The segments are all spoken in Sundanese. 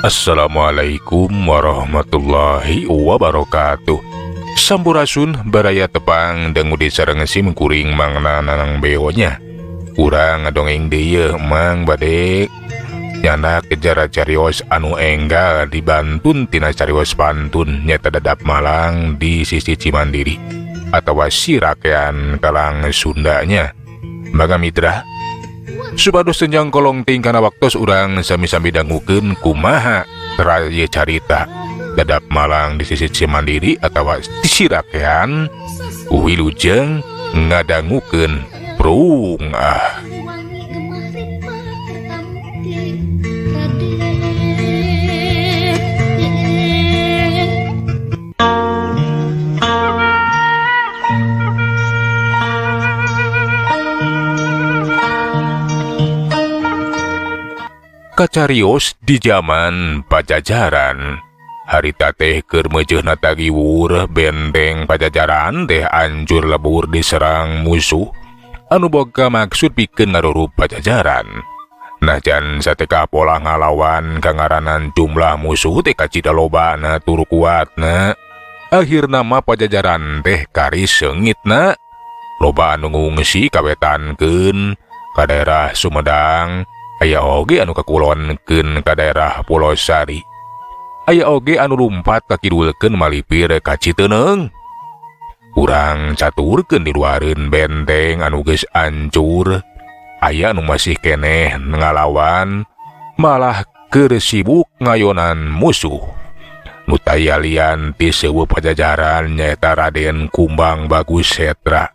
Assalamualaikum warahmatullahi wabarakatuh. Sampurasun baraya, tepang dangu di sareng sim kuring Mang Nanang Beo nya. Urang ngadongeng deui, Mang bade nyandak sejarah carios anu enggal dibantun tina carios pantun, nyaeta Dadap Malang di sisi Cimandiri atau Sirakean Kalang Sundanya. Maka mitra, supados teu nyangkolong tingkana waktos, urang sami-sami dangukeun kumaha teraye carita Dadap Malang di sisi Cimandiri atau Sirakean. Wilujeng ngadangukeun, prung ah. Wangi gemah ripah kertamukti Raden. Kacarios di zaman Pajajaran. Harita teh keur meujeuhna tagiwur, benteng Pajajaran teh ancur lebur diserang musuh anu boga maksud pikeun ngarurup Pajajaran. Najan sateka pola ngalawan, kangaranan jumlah musuh teh kacida lobana tur kuatna. Akhirna mah Pajajaran teh karis seungitna. Loba anu ngungsi kawetankeun ka daerah Sumedang, aya oge anu kakulonkeun ka daerah Pulosari. Aya oge anu lumpat kakidulkeun malipir ka Citeuneng. Urang caturkeun di luareun benteng anu geus ancur. Aya anu masih keneh ngalawan, malah keur sibuk ngayonan musuh. Nu taya lian ti seubeuh Pajajaran nyaeta Raden Kumbang Bagus Setra.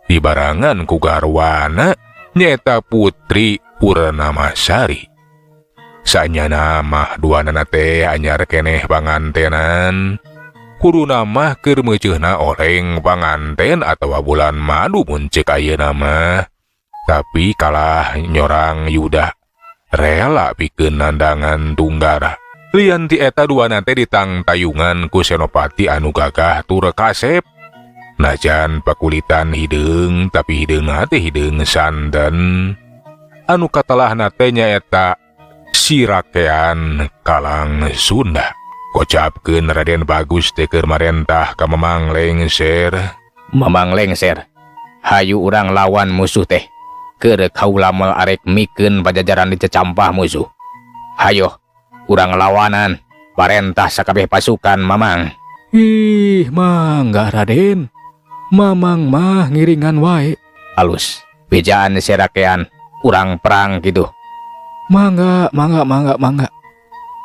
Dibarengan ku garwana, nyaeta Putri Purnamasari. Sanyana mah duanana teh anyar keneh pangantenan. Kuduna mah keur meujeuhna oleng panganten atawa bulan madu mun ceuk ayeuna mah. Tapi kalah nyorang yuda, rela pikeun nandangan tunggara. Lian ti eta, duana teh ditangtayungan ku senopati anu gagah tur kasep. Najan pakulitan hideung, tapi hideungna teh hideung santen. Anu katalahna teh nyaeta Sirakean Kalang Sunda. Kocapkeun Raden Bagus teh keur marentah ka Mamang Lengser. Mamang Lengser, hayu urang lawan musuh teh. Keur kaula moal arek mikeun Pajajaran dicecampah musuh. Hayo, urang lawanan. Parentah sakabeh pasukan, Mamang. Ih, mangga, Raden. Mamang mah ngiringan wae. Alus, bejaan Sirakean, urang perang gitu. Mangga, mangga, mangga, mangga.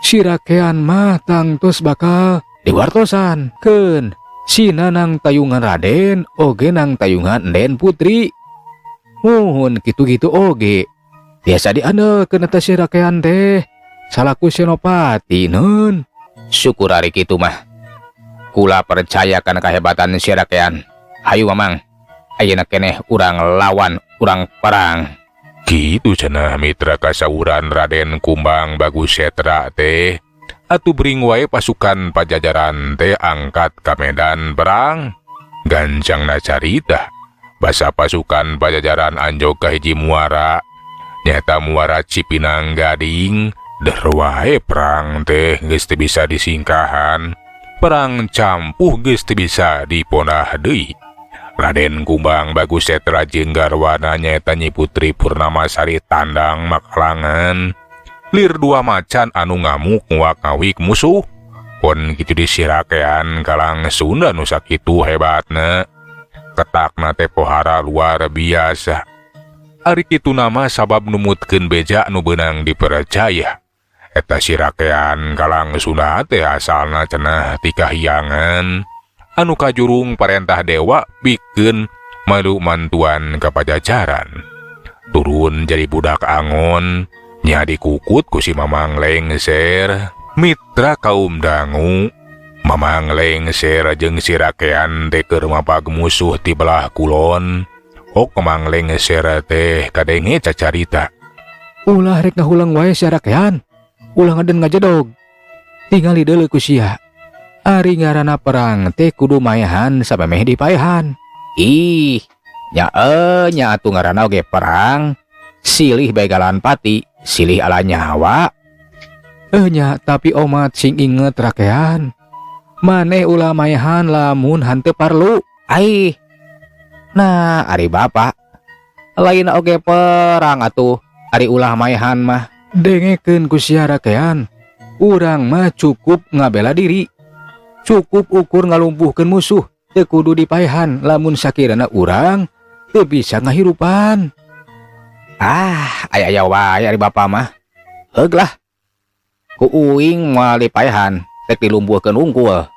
Sirakean mah tangtos bakal diwartosan. Keun, sina nang tayungan Raden, oge nang tayungan Enden Putri. Muhun gitu-gitu oge. Biasa diandelkeun eta Sirakean teh. Salaku senopati nun. Syukur ari kitu mah. Kula percaya kana kehebatan Sirakean. Hayu, Mamang, ayeuna keneh urang lawan, urang perang. Gitu cenah mitra, kasauran Raden Kumbang Bagus Setra teh. Atuh bring wae pasukan Pajajaran teh angkat ka medan perang. Gancangna carita. Basa pasukan Pajajaran anjog ka hiji muara. Nyaeta muara Cipinang Gading. Der wae perang teh geus teu bisa disingkahan. Perang campuh geus teu bisa diponah deui. Raden Kumbang Bagus Setra jeung garwana, nyaeta Nyi Putri Purnamasari, tandang makalangan. Lir dua macan anu ngamuk nguak-ngawik musuh. Pon kitu di Sirakean Kalang Sunda nu sakitu hebatna. Ketakna teh pohara luar biasa. Ari kitu nama sabab numutkeun beja nu beunang dipercaya. Eta Sirakean Kalang Sunda teh asalna cenah ti kahyangan anu kajurung parentah dewa pikeun melu mantuan ka Pajajaran. Turun jadi budak angon, nya dikukut ku si Mamang Lengser. Mitra kaum dangu, Mamang Lengser jeung Sirakean teh keur mapag musuh ti belah kulon. Ok Mamang Lengser teh kadenge cacarita. Ulah rek ngahulang wae, Sirakean. Ulah ngaden ngajedog. Tingali deuleu ku sia. Ari ngaranna perang teh kudu maehan samemeh dipaehan. Ih, nya nya atuh ngaranna oge perang. Silih begalan pati, silih ala nyawa. Nya, tapi omat sing inget, rakean, maneh ulah maehan lamun hanteu parlu. Ai. Nah, ari bapak lain oge perang atuh, ari ulah maehan mah. Dengekeun ku sia, rakean, urang mah cukup ngabela diri, cukup ukur ngalumpuhkeun musuh, teu kudu dipaehan lamun sakirana urang teu bisa ngahirupan. Ah, aya aya wae ari bapak mah. Heug lah, ku uing moal dipaehan, rek dilumpuhkeun wungkul.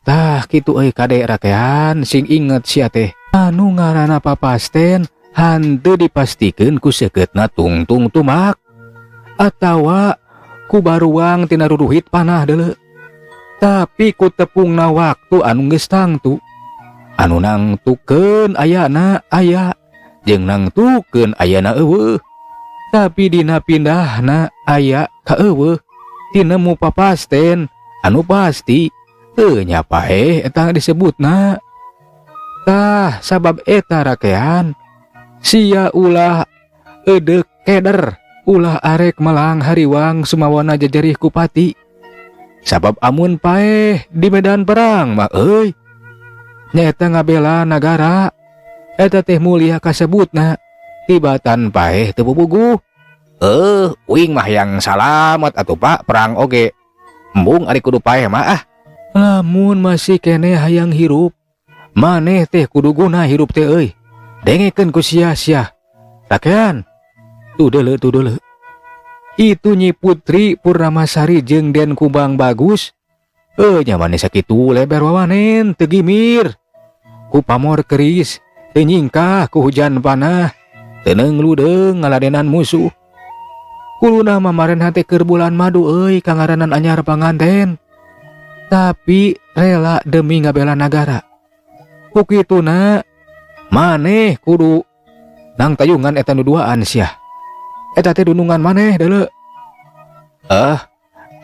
Tah, kitu euy. Kade, rakean, sing inget sia teh, anu ngaranna papasten hanteu dipastikeun ku seukeutna tungtung tumak atawa ku baruang tina ruruhit panah deuleu, tapi ku tepungna waktu anu geus tangtu, anu nangtukeun ayana aya jeung nangtukeun ayana euweuh, tapi dina pindahna aya ka euweuh tinemu papasten anu pasti teu nya paeh eta disebutna. Tah, sabab eta, rakean, sia ulah eudek keder, ulah arek melang hariwang sumawana jejerih ku pati, sabab amun paeh di medan perang mah euy, nyaeta ngabela nagara, eta teh mulia kasebutna, tibatan paeh teu pupuguh. Eh, uing mah yang salamet atuh, Pak, perang oge. Embung ari kudu paeh mah ah. Lamun masih keneh hayang hirup, maneh teh kudu guna hirup teh euy. Dengekeun ku sia sia, rakean. Tuh deuleu, tuh deuleu. Itu Nyi Putri Purnamasari jeung Den Kubang Bagus. Eh, nyaman sakitu leber wawanen teu gimir. Ku pamor keris, teu nyingkah ku hujan panah, teu leungludeung ngaladenan musuh. Kuluna mamarenha teh keur bulan madu euy, kangaranan anyar panganten. Tapi rela demi ngabela nagara. Ku kituna maneh kudu nang tayungan eta nu duaan sia. Eta teh dunungan maneh deuleu. Eh,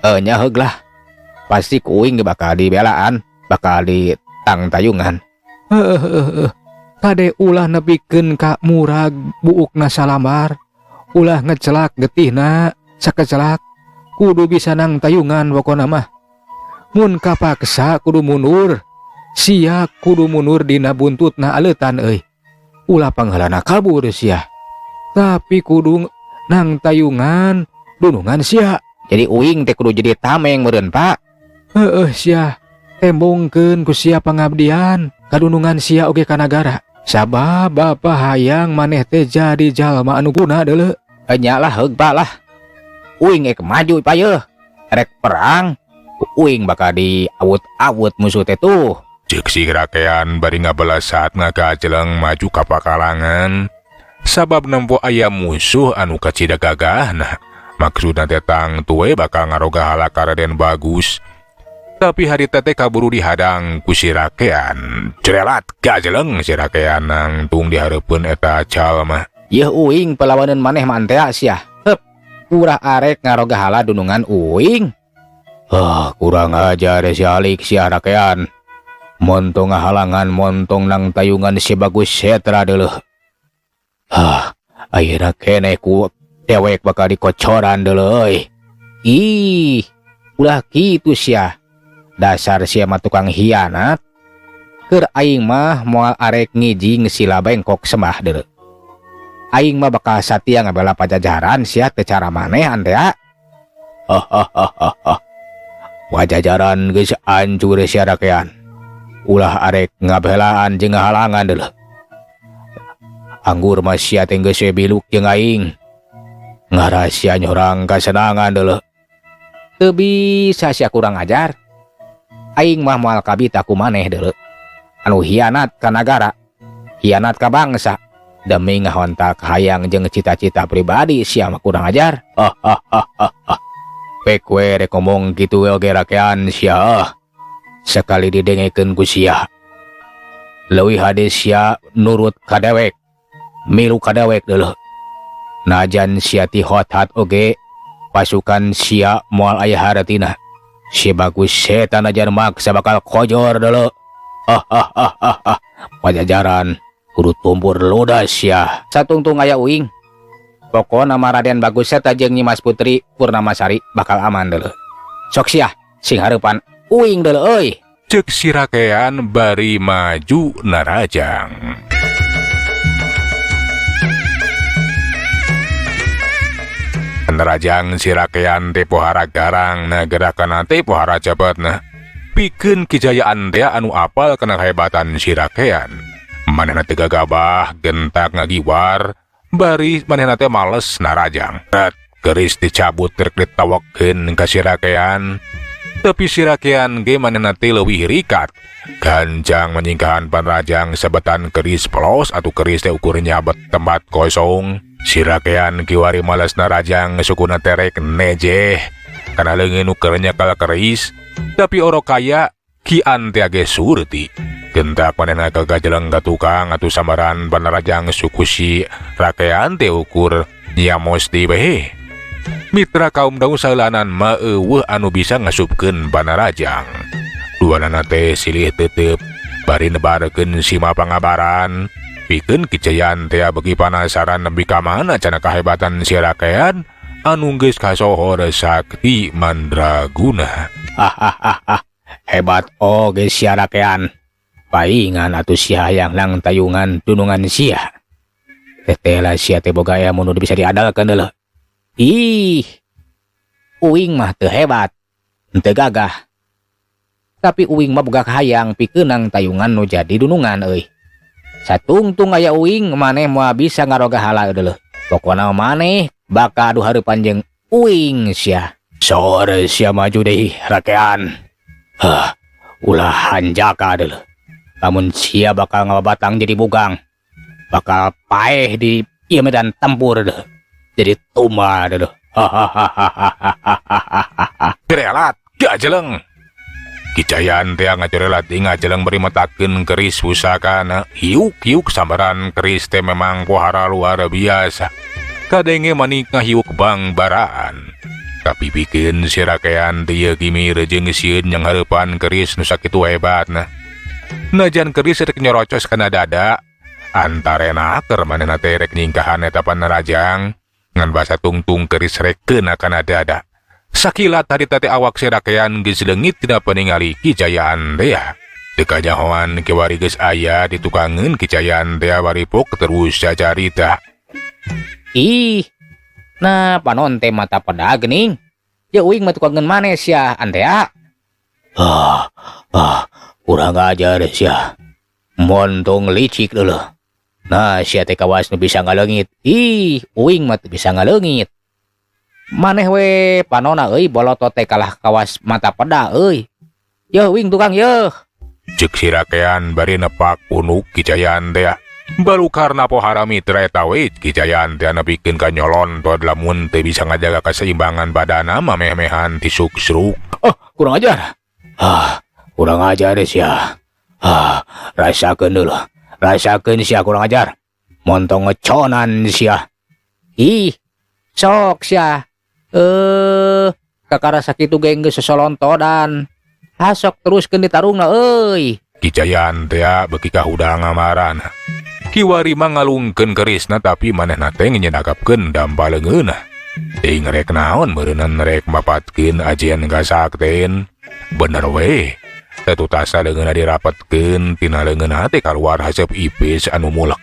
eh nya heug lah. Pasti ku uing ge bakal dibelaan, bakal ditang tayungan. Heeh heeh. Kade, ulah nepikeun ka murag buukna salambar. Ulah ngecelak getihna sakecelak, kudu bisa nang tayungan pokona mah. Mun kapaksa kudu mundur, sia kudu mundur dina buntutna aleutan euy. Ulah pangheulana kabur sia. Tapi kudu nang tayungan dunungan sia. Jadi uing teh kudu jadi tameng meureun, Pak. Heeh sia, tembongkeun ku sia pangabdian kadunungan sia oge ka nagara. Sabab bapa hayang maneh teh jadi jalma anu guna deuleu. Nya lah, heug, Pak, lah. Uing ek maju, Pak, yeuh. Rek perang, uing bakal diawut-awut musuh teh tuh. Cek si rakean bari ngabelasat ngagajeleng maju ka pakalangan. Sabab nempo aya musuh anu kacida gagahna. Maksudna teh tangtu we bakal ngaroga hala ka Raden Bagus. Tapi harita teh kaburu dihadang ku si rakean. Cerelat gajeleng si rakean nangtung di hareupeun eta jalma. Yeuh, uing pelawanan maneh mah antea sia. Heup, urah arek ngaroga hala dunungan uing. Ah, kurang ajar si alik si rakean. Montong ngahalangan, montong nang tayungan si Bagus Setra deuleuh. Ah, ayeuna keneh ku dewek bakal dikocoran deuleuh euy. Ih, ulah kitu sia. Dasar sia mah tukang hianat. Keur aing mah moal arek ngijing sila bengkok sembah deuleu. Aing mah bakal satia ngabela Pajajaran sia, teu cara maneh antea. Hahaha. Pajajaran geus hancur sia rakean. Ulah arek ngabelaan jeung ngahalangan deuleuh. Anggur mah sia teh geus we biluk jeung aing. Ngarasia nyorang kasenangan deuleuh. Teu bisa sia, kurang ajar. Aing mah moal kabita ku maneh deuleu. Anu hianat ka nagara, hianat ka bangsa demi ngahontak hayang jeung cita-cita pribadi, sia mah kurang ajar. Hahaha. Pek we rek ngomong kitu we oge, rakean sia. Sekali didengekeun ku sia. Leuwih hade sia nurut ka dewek, milu ka dewek deuleuh. Najan sia ti hot-hat oge, pasukan sia moal aya hartina. Si Bagus Setan ajar maksa bakal kojor deuleuh. Hahaha. Pajajaran kudu tumpur ludas sia. Satungtung aya uing. Pokona mah Raden Bagus Seta jeung Nyi Mas Putri Purnamasari bakal aman deuleu. Sok sia sing hareupan uing deuleu euy. Cek sirakean bari maju narajang. Nerajang sirakean teh pohara garang na gerakan teh pohara cepetna. Pikeun kijayaan teh anu apal kana kehebatan sirakean. Manehna teh gagabah gentak ngagiwar bari manehna teh males narajang. Ret keris dicabut rek ditawakeun ka sirakean. Tapi sirakean ge manehna teh leuwih rikat. Ganjang menyingkahan panrajang sebetan keris pelos atau keris teh ukur nyabet tempat kosong. Sirakean kiwari males narajang sukuna terek nejeh kana leungeun nu keur nyekal keris. Tapi orok kaya kian teh ge surti. Gentak manehna kagajeleng ka tukang atuh sambaran panrajang suku si rakean teh ukur nyamos di behe. Mitra kaum daun saulanan mah eueuh anu bisa ngasupkeun panarajang. Duanana teh silih tetep bari nebarkeun sima pangabaran. Pikeun kijayaan teh beuki panasaran nepi ka mana cenah kahebatan si rakean anu geus kasohor sakti mandraguna. Hebat oge si rakean. Paingan atuh sia hayang nang tayungan dunungan sia. Teteh sia teh boga ilmu nu bisa diandalkeun deuleu. Ih, uing mah teu hebat, teu gagah. Tapi uing mah boga kahayang pikeun nang tayungan nu jadi dunungan euy. Satungtung aya uing maneh moal bisa ngaroga hala deuleu. Pokona maneh bakal adu hareupan jeung uing sia. Sore sia maju deui rakean. Hah, ulah hanjaka deuleu. Lamun sia bakal ngababatang jadi bugang, bakal paeh di ieu medan tempur deuleu. Jadi tumbal deuleu. Hahaha. Gerelat, gajeleng. Kijayaan teh ngacerelat ngajeleng bari metakeun keris pusakana. Hiuk-hiuk sambaran keris teh memang pohara luar biasa. Kadenge manik ngahiuk bangbaraan. Tapi pikeun si rakean teh ieu kimir jeung sieun yang hareupan keris nu sakitu hebatna. Najan keris rek nyorocos kana dada, antarena keur manehna teh rek nyingkahan eta panarajang ngan basa tungtung keris rek keuna kana dada. Sakilat harita teh awak sirakean geus leungit tina peningali kijayaan teh. Teu kanyahoan kiwari geus aya di tukangeun kijayaan teh waripuk terus cacarita. Ih, nah panon teh mata peda geuning. Ya uing mah tukangeun maneh sia antea. Kurang ajar sia. Montong licik deuleu. Nah sia teh kawas nu bisa ngaleungit. Ih, uing mah teu bisa ngaleungit. Maneh we panona euy bolotot teh kalah kawas mata peda euy. Yeuh uing tukang yeuh. Ceuk sirakean bari nepak punuk kijayaan teh. Baru karena pohara mitra eta we kijayaan teh nepikeun ka nyolontot lamun teu bisa ngajaga keseimbangan badana mah meh-mehan tisuksruk. Oh, kurang ajar. Ah, kurang ajar sia. Ah, rasakeun deuleu. Rasakeun sia kurang ajar. Montong ngeconan sia. Ih, sok sia. Kakara sakitu ge geus sosolontodan. Hasok teruskeun ditarungna euy. Kijayaan teh beuki kahudang ngamarana. Kiwari mah ngalungkeun kerisna tapi manehna teh nyeunagapkeun dampa leungeunna. Teuing rek naon meureunnan rek mapatkeun ajian kasakten. Bener we. Tetutasa leungeunna dirapetkeun tina leungeunna teh kaluar haseup ipis anu mulek.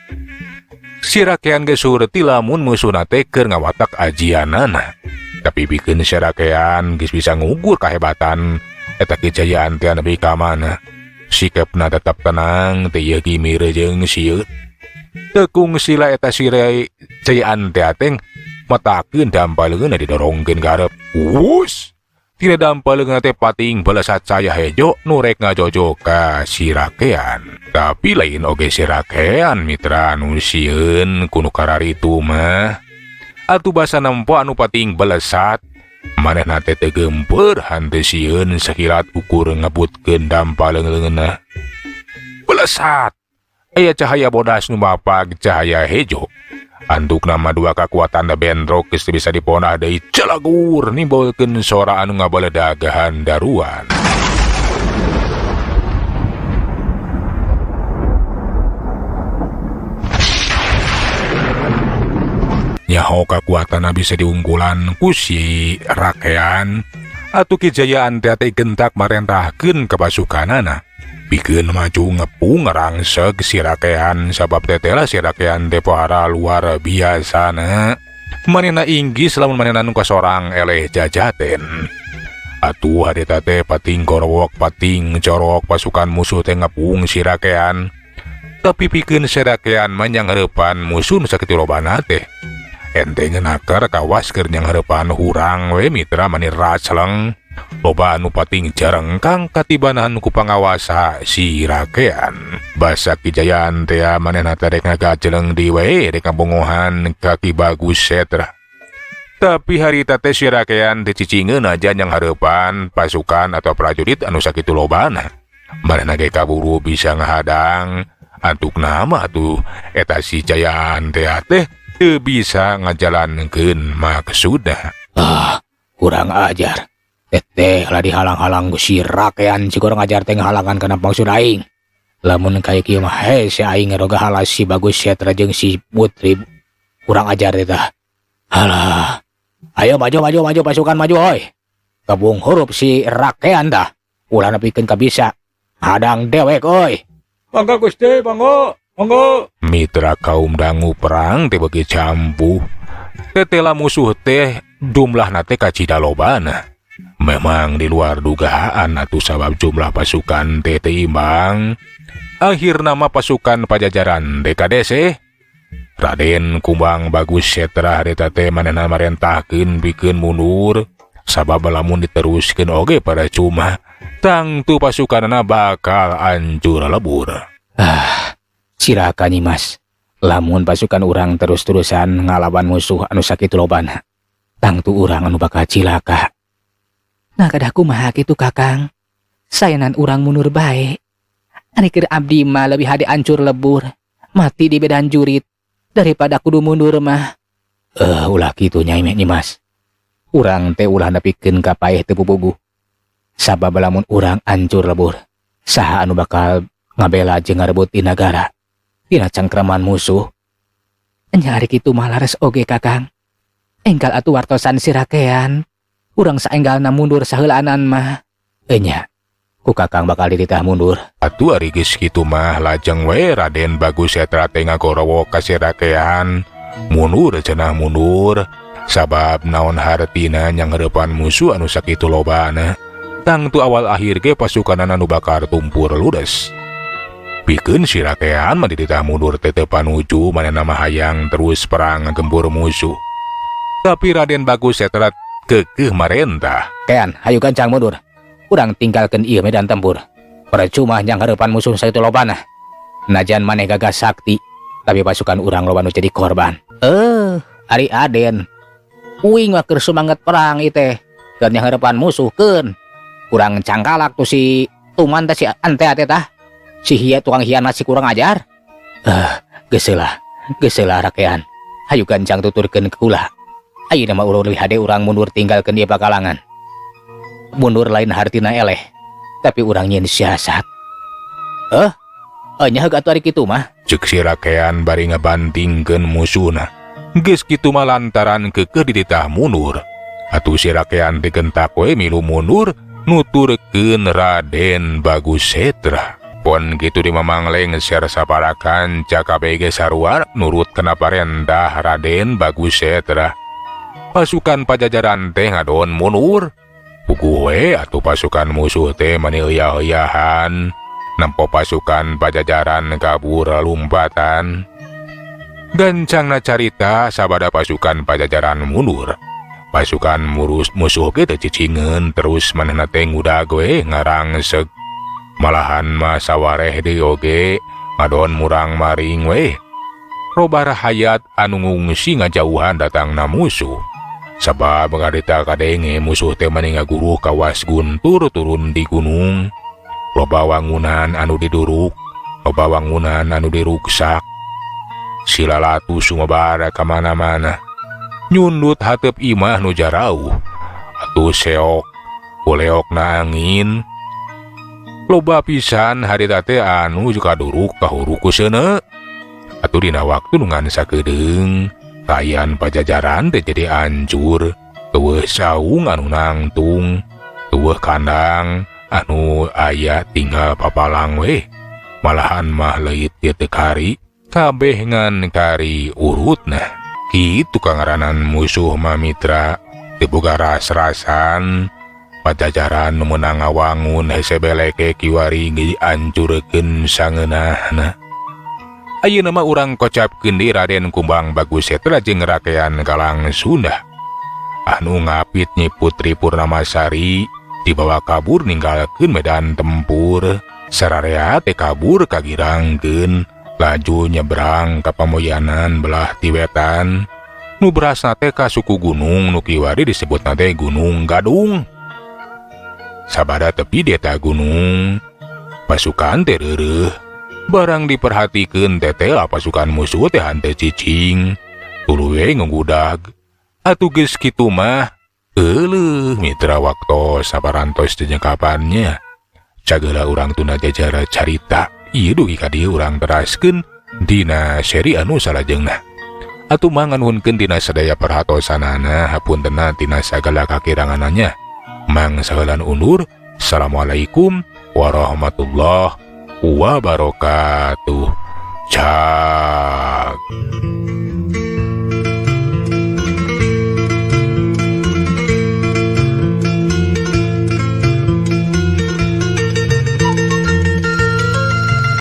Sirakean ge surti lamun musuhna teh keur ngawatak ajianana. Tapi pikeun sirakean geus bisa ngugur kahebatan eta kijayaan teh nepi ka mana. Sikepna tetep tenang teh ieu kimir jeung sieun. Tekung sila eta sirai jayaan teh ateng metakeun dampa leungeunna didorongkeun ka hareup. Wus! Tina dampa leungeunna teh pating belesat caya hejo nu rek ngajojo ka sirakean. Tapi lain oge sirakean mitra anu sieun ku nu kararitu mah. Atuh basa nempo anu pating belesat manehna teh teu geumpeur hanteu sieun sakilat ukur ngebutkeun dampa leungeunna. Belesat! Aya cahaya bodas nu mapag cahaya hejo. Antukna mah dua kakuatan da bentrok geus teu bisa diponah deui celagur nimbolkeun sora anu ngabeledag handaruan. Nyaho kakuatanna bisa diunggulan ku si Rakean. Atuh Ki Jayaan teh gentak marentahkeun ka pasukanana. Pikeun maju ngepung ngarangseg si Rakean sabab tetela si Rakean teh pohara luar biasana. Manehna inggis lamun manehna nu kasorang eleh jajaten. Atuh harita teh pating gorowok pating corok pasukan musuh teh ngepung si Rakean. Tapi pikeun si Rakean mah nyanghareupan musuh nu sakitu lobana teh. Enteng nakar kawas keur nyanghareupan hurang we mitra mani racleng. Loba anu pating jarengkang katibanan ku pangawasa si Rakean. Basa Ki Jayaan teh manehna teh rek ngagajeleng di we rek ngabongohan ka Ki Bagus Setra. Tapi harita teh si Rakean teh cicingeun aja nyanghareupan pasukan atau prajurit anu sakitu lobana. Manehna ge kaburu bisa ngahadang. Antukna mah atuh eta si Jayaan teh teh teu bisa ngajalankeun maksudna. Ah, kurang ajar. Teteh lah dihalang-halang ku si Rakean si kurang ajar teh ngahalangan kana maksud aing. Lamun kaya kieu mah hese aing ngeroga halas si Bagus Setra jeung si Putri kurang ajar teh tah. Halah. Ayo maju maju maju pasukan maju hoi. Kabung hurup si Rakean dah. Ulah nepikeun ka bisa. Hadang dewek oi. Mangga Gusti, mangga, mangga. Mitra kaum dangu perang teh beuki campuh. Tetela musuh teh jumlahna teh kacida lobana. Memang di luar dugaan atuh sabab jumlah pasukan teh teu imbang. Akhirna mah pasukan Pajajaran DKDC. Raden Kumbang Bagus Setra harita teh manehna marentahkeun pikeun mundur. Sabab lamun diteruskeun oge pada cuma tangtu pasukanna bakal hancur lebur. Ah, cilaka Nyi Mas. Lamun pasukan urang terus-terusan ngalawan musuh anu sakitu lobana, tangtu urang anu bakal cilaka. Nah kadah kumaha kitu Kakang? Saenan urang mundur bae. Ari keur abdi mah leuwih hade ancur lebur, mati di medan jurit daripada kudu mundur mah. Ulah kitu Nyai Nyi Mas. Urang teh ulah nepikeun ka paeh teu pupuguh. Sabab lamun urang ancur lebur, saha anu bakal ngabela jeung ngarebut di nagara tina cangkraman musuh. Nya ari kitu mah lares oge Kakang. Enggal atuh wartosan si Rakean. Urang saenggalna mundur saheulaanan mah. Enya, ku Kakang bakal dititah mundur. Atuh ari geus kitu mah lajeng we Raden Bagus Setra teh ngagorowok ka si Rakean. Mundur cenah mundur. Sabab naon hartina nyanghareupan musuh anu sakitu lobana. Tangtu awal akhir ge pasukanana nu bakar tumpur ludes. Pikeun si Rakean mah dititah mundur teh teu panuju manehna mah hayang terus perang ngagempur musuh. Tapi Raden Bagus Setra keukeuh marentah. Kean, hayu gancang mundur. Urang tinggalkeun ieu medan tempur. Percuma nyanghareupan musuh sakitu lobana. Najan maneh gagah sakti, tapi pasukan urang loba nu jadi korban. Ari Aden. Uing mah keur sumanget perang ieu teh. Keur nyanghareupan musuh keun. Kurang cangkalak tuh si Tuman teh si Ante teh tah. Si Hia tukang hianat si kurang ajar. Geus lah, geus lah Rakean. Hayu gancang tuturkeun ke kula. Ayeuna mah urang leuwih hade urang mundur tinggalkeun ieu pakalangan. Mundur lain hartina eleh, tapi urang nyieun siasat. Nya heug atuh ari kitu mah. Ceuk si Rakean bari ngabantingkeun musuhna. Geus kitu mah lantaran keukeuh dititah mundur. Atuh si Rakean teh gentak we milu mundur nuturkeun Raden Bagus Setra. Pon kitu di Mamang lengser saparakan cakabeh ge sarua nurut kana parentah Raden Bagus Setra. Pasukan Pajajaran teh ngadon mundur. Puguh we atuh pasukan musuh teh mani euya-euyahan. Nempo pasukan Pajajaran kabur lumpatan. Gancangna carita sabada pasukan Pajajaran mundur. Pasukan murus musuh ge teu cicingeun terus manehna teh ngudag we ngarangseg. Malahan mah sawareh deui oge ngadon murang maring we. Loba rahayat anu ngungsi ngajauhan datangna musuh. Sabab ngarita kadenge musuh teh mani ngaguruh kawas guntur turun di gunung. Loba wangunan anu diduruk, loba wangunan anu diruksak. Silalatu sumebar ka mana-mana. Nyundut hateup imah nu jarauh. Atuh seok, kuleokna angin. Loba pisan harita teh anu kaduruk kahuruk ku seuneu. Atuh dina waktu nu ngan sakedeung. Kaayaan Pajajaran teh jadi hancur, euweuh saung anu nangtung, euweuh kandang anu aya, tinggal papalang we. Malahan mah leuit ieu teh kari, kabeh ngan kari urutna. Kitu kangaranan musuh mah, mitra, teu boga ras-rasan. Pajajaran nu meunang ngawangun hese beleke kiwari diancurkeun sangeunahna. Ayeuna mah urang kocapkeun deui Raden Kumbang Bagus Setra jeung Rakean Galang Sunda anu ngapit Nyi Putri Purnamasari dibawa kabur ninggalkeun medan tempur. Sararea teh kabur kagirangkeun, laju nyebrang ka Pamoyanan belah ti wetan, nu berasna teh ka suku gunung nu kiwari disebutna teh Gunung Gadung. Sabada tepi di eta gunung, pasukan teh reureuh. Barang diperhatikeun tetela pasukan musuh teh henteu cicing, tuluy we ngugudag. Atuh geus kitu mah euleuh, mitra, waktos saparantos teh kapannya. Cagela urang tunda jajara carita ieu dugi ka dieu, urang teraskeun dina seri anu salajengna. Atuh manganuhunkeun dina sadaya perhatosanana, hapuntenna tina sagala kakirangananya. Mang sahelan undur. Assalamualaikum warahmatullahi wabarakatuh. Ciao.